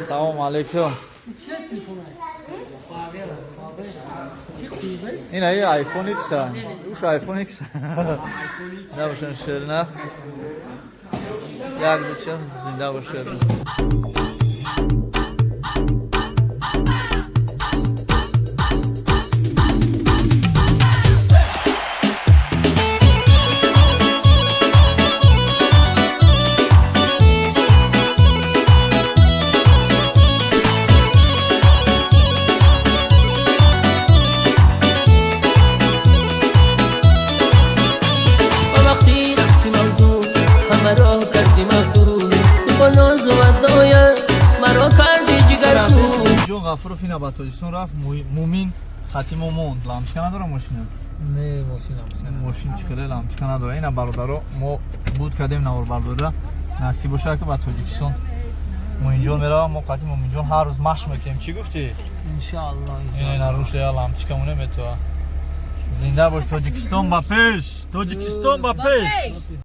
Салом алейкум. Ин аи iPhone X, уш iPhone X. Зинда бошен, шерна. Як дуча зинда бошед. و وقتی رفتی موضوع همه را کردی مفتون، تو با ناز و ادایت مرا کردی جگر خون. Ҷон Ғафуров ина ба Тоҷикистон рафт, Мумин хатимо монд. Лампочка надора мошина? Не, мошина, мошина. Мошин чӣ қадар лампочка надора. Ина, бародаро, мо буд кардем наворбардорира. Насиб бошад, ки ба Тоҷикистон Муинҷон меравам, мо қати Муминҷон ҳар рӯз машқ мекунем. Чӣ гуфтӣ? Иншоалло. Ина руша я лампочка моне метоа. Зинда бош, Тоҷикистон ба пеш! Тоҷикистон ба пеш!